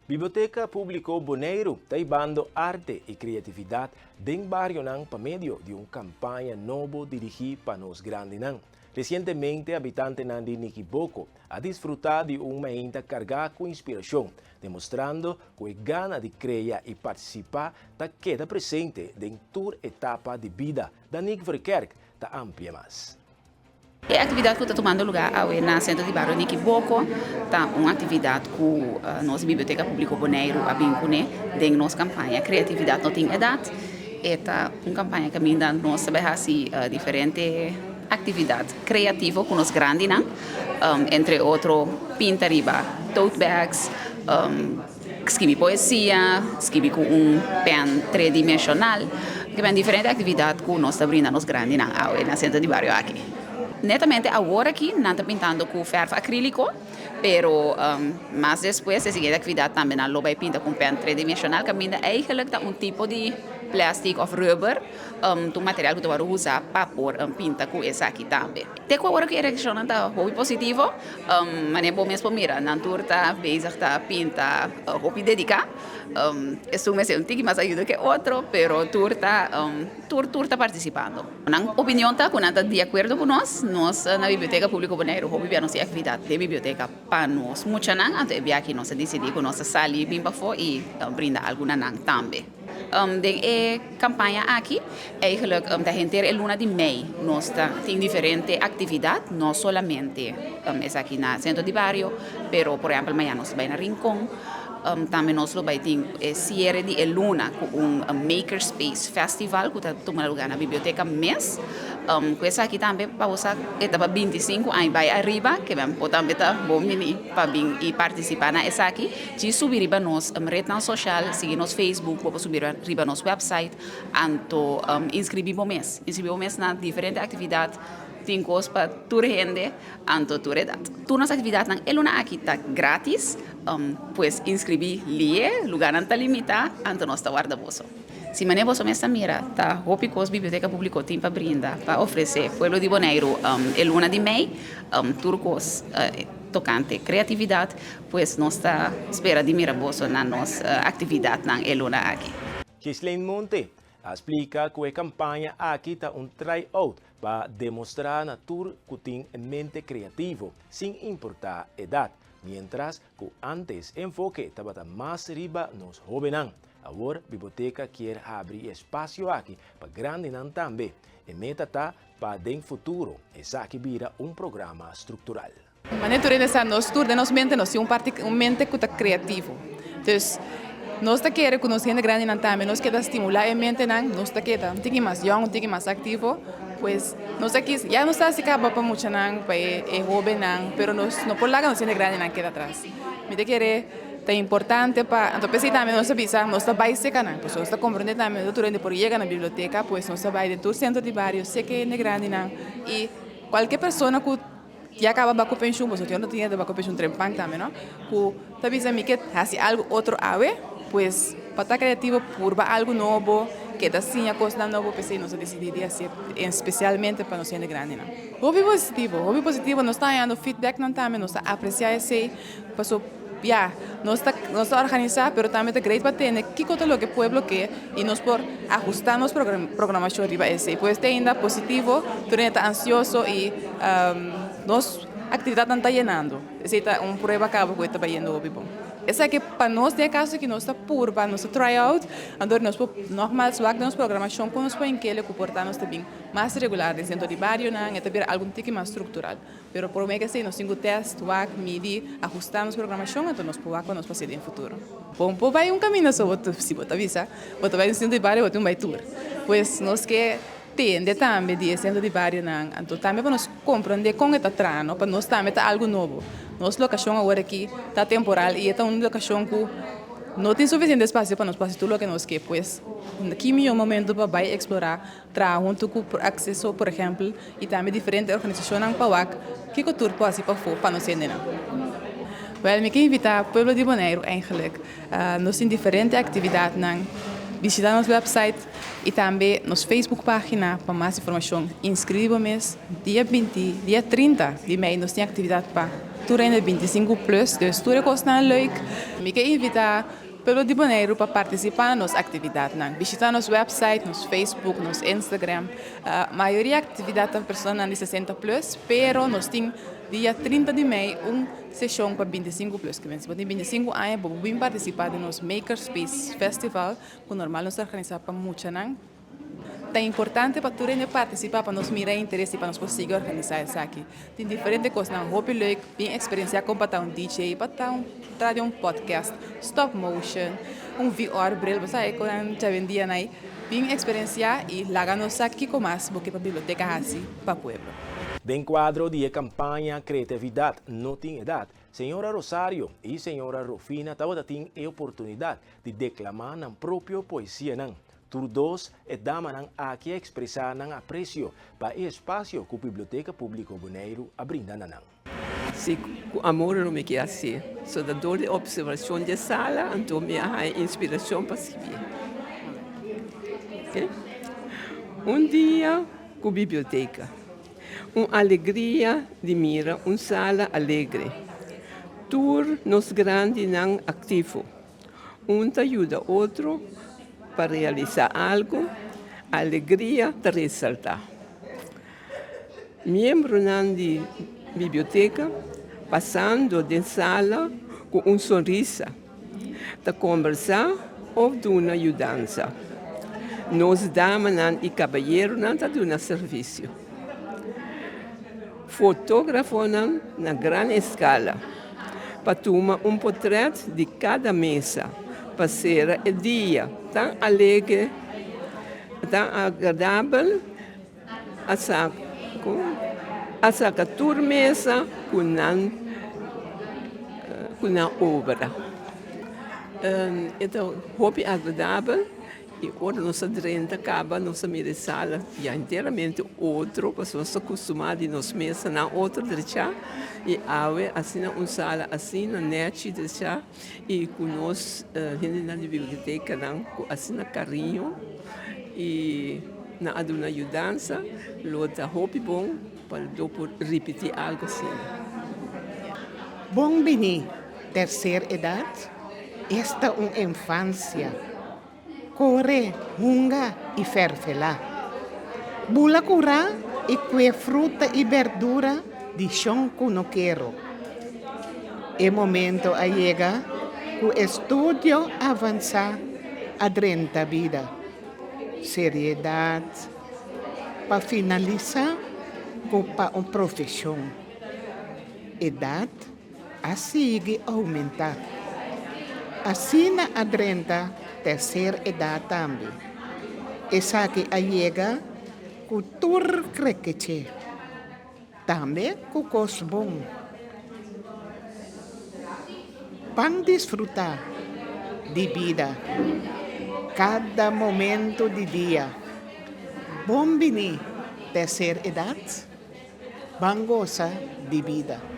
Biblioteka Públiko Boneiru ta hibando arte i kreatividat den barionan pa medio di un kampaña nobo dirigí pa nos grandinan. Resientemente habitantenan di Nikiboko a disfrutá di un mainta kargá ku inspirashon, demostrando ku e gana di krea i partisipá ta keda presente den tur etapa di bida. Danique Verkerk ta amplia mas. E aktividat ku ta tumando lugá awe na Sentro di Bario Nikiboko ta un aktividat ku nos Biblioteka Públiko Boneiru a bin kuné den nos kampaña Kreatividat No Tin Edat. E ta un kampaña kaminda nos ta bai hasi diferente aktividat kreativo ku nos grandinan, entre otro pinta riba tote bags, Skibi poesia, skibi ku un pen tridimenshonal. Ke ben diferente aktividat ku nos ta brinda nos grandinan awe na sentro di bario aki. Netamente awor aki nan ta pintando ku fèrf akríliko, pero mas despues e siguiente aktividat tambe nan lo bai pinta ku un pen tridimenshonal kaminda eigentlik ta un tipo di plèstik òf rùber, ta un material ku ta wòrdu usa pa por pinta ku esaki tambe. Te ku awor aki e reakshonnan ta hopi positivo. Manera bo mes por mira, nan tur ta bezig ta pinta hopi dediká. Esun mester un tiki mas ayuda ke otro, pero tur ta tur tur ta partisipando. Nan opinion ta ku nan ta di akuerdo ku nos. Nos na Biblioteka Públiko Boneiru hopi bia nos tin aktividat den biblioteka pa nos muchanan, anto e bia aki nos a disidí ku nos ta sali bin pafó i brinda algu na nan tambe. Den e kampaña aki eigenlijk ta henter e luna di mei nos ta tin diferente aktividat, no solamente esaki na sentro di bario, pero por ehèmpel mañana nos ta bai na Rincon, tambe nos lo bai tin e siere di e luna ku un Maker Space Festival ku ta tuma luga na biblioteka mes. Ku esaki tambe pa bo sa e ta pa 25 aña bai ariba, ke men por tambe ta bon bini pa bin i partisipá na esaki. Djis subi riba nos rednan social, sigui nos Facebook, bo por subi riba nos website, anto inscribi bo mes. Inscribi bo mes na diferente actividad, tin cos pa tur hende, anto tur edad. Tur nos actividadnan e luna aki ta gratis, pues inscribi lie, lugarnan ta limita, anto nos ta warda boso. Si manera boso mes ta mira, ta hopi cos Biblioteca Publico tin pa brinda, pa ofrece pueblo di Boneiru e luna di mei, tur cos tocante creatividad. Pues nos ta spera di mira boso na nos actividadnan e luna aki. Ghislaine Monte a splica cu e campaña aki ta un try-out pa demostra na tur cu tin mente creativo, sin importa edad, mientras cu antes enfoke tabata mas riba nos hobennan. Awor biblioteca kier habri e espacio aki pa grandinan tambe. E meta ta pa den futuro esaki bira un programa structural. Manera tur hende sa nos tur den nos mente nos tin un parti un mente ku ta kreativo. Dus nos ta kere ku nos hende grandinan tambe nos keda stimulá e mentenan, nos ta keda un tiki mas yòn, un tiki mas aktivo, pues nos a kis ya nos ta hasi kaba pa muchanan, pa e e hóbennan, pero nos no por laga nos hende grandinan keda atras. Mi ta kere ta importante pa anto p'esei tambe nos ta bisa nos ta bai seka nan, pasobra nos ta komprendé tambe no tur hende por yega na biblioteka, pues nos ta bai den tur sentro di bario seka e hende grandinan i kualke persona ku Ya kaba ba ku penshun, boso tin otro tin hende ba ku penshun trempan tambe no, ku ta bisa mi ke hasi algu otro awe, pues pa ta kreativo purba algu nobo, keda siña kosnan nobo, p'esei nos a disidí di hasié espesialmente pa nos hende grandinan. Hopi positivo, hopi positivo, nos ta hañando feedbacknan tambe, nos ta apresiá esei, paso ya, nos ta nos ta organisá, pero tambe ta great pa tende kiko ta loke pueblo ke i nos por ahustá nos programashon riba esei. Pues te ainda positivo, tur hende ta ansioso i nos aktividatnan ta yenando. Esei ta un prueba kaba ku e ta bayendo hopi bon. Esaki pa nos den e kaso aki nos ta purba, nos ta try out, anto nos por nògmals wak den nos programashon kon nos por hink'el ku por ta nos ta bin mas regular den sentro di barionan, e ta bira algu un tiki mas struktural. Pero promé ke esei nos tin ku tèst, wak, midi, ahustá nos programashon, anto nos por wak kua nos por hasi den futuro. Bo por bai un kaminda so bo si bo ta bisa bo ta bai un sentro di bario bo tin bai tur. Pues nos ke tende tambe di e sentro di barionan, anto tambe pa nos komprondé kon e ta traha no, pa nos tambe ta algu nobo. Nos lokashon awor aki ta temporal i e ta un lokashon ku no tin sufisiente espasio pa nos por hasi tur loke nos ke. Pues ki mihó momento pa bai eksplorá Traha huntu ku Acceso por ehèmpel i tambe diferente organisashonnan pa wak kiko tur por hasi pafó pa nos hendenan. Wèl mi ke invitá pueblo di Boneiru eigenlijk. Nos tin diferente aktividatnan. Bishita nos website i tambe nos Facebook página pa mas informashon. Inskribí bo mes dia binti, dia 30 di mei nos tin aktividat pa tur hende 25 plus, dus tur e kosnan leuk. Mi ke invitá pueblo di Boneiru pa partisipá na nos aktividatnan. Bishitá nos website, nos Facebook, nos Instagram. Mayoria aktividat ta pa personanan di 60 plus, pero nos tin dia 30 di mei un seshon pa 25 plus. Ke men si bo tin 25 aña bo por bin partisipá den nos Makerspace Festival ku normal nos ta organisá pa muchanan. Ta importante pa tur hende partisipá pa nos mira e interes i pa nos por sigui organisá esaki. Tin diferente kosnan hopi leuk, bin eksperensiá kon pa ta un DJ, pa ta un tra di un podcast, stop motion, un VR bril, bo sa e konan djawendia nan ei. Bin eksperensiá i laga nos sa kiko mas bo ke pa biblioteka hasi pa pueblo. Den kuadro di e kampaña Kreatividat no tin edat, señora Rosario i señora Rufina tabata tin e oportunidat di deklamá nan propio poesianan. Tur dos e damanan aki a ekspresá nan apresio pa e espasio ku Biblioteka Públiko Boneiru a brinda na nan. Si, ku amor lo mi ke hasié. So ta dor di opservashon di e sala anto mi a haña inspirashon pa skibié. Oke. Un dia ku biblioteka. Un alegria di mira un sala alegre. Tur nos grandinan aktivo. Un ta yuda otro pa realisá algu, alegria ta resaltá. Miembronan di biblioteka pasando den sala ku un sonrisa, ta kombersá òf duna yudansa. Nos damanan i kabayeronan ta duna servisio. Fotógrafonan na gran eskala pa tuma un potrèt di kada mesa pa sera e dia tan alegre, tan agradabel a saka tur mesa ku nan ku nan obra. E ta hopi agradabel. I ora nos a drenta kaba nos a mira e sala ya enteramente otro pasobra nos ta kustumá di nos mesanan otro drechá i awe asina un sala asina nèchi drechá i ku nos hendenan di bibliotekanan ku asina kariño i nan a duna yudansa lo ta hopi bon pa lo por ripití algu asina. Bon bini terser edat, esta un infansia. Kore, hunga i fèrfelá. Bula kurá i kue fruta i bèrdura di shon kunukero. E momento a yega ku estudio avansá a drenta bida. Seriedat pa finalisá ku pa un profeshon. Edat a sigui oumentá. Asina a drenta terser edat tambe. Esaki a yega ku tur krekeche, tambe ku kos bon. Ban disfrutá di bida kada momento di dia. Bon bini terser edat, ban gosa di bida.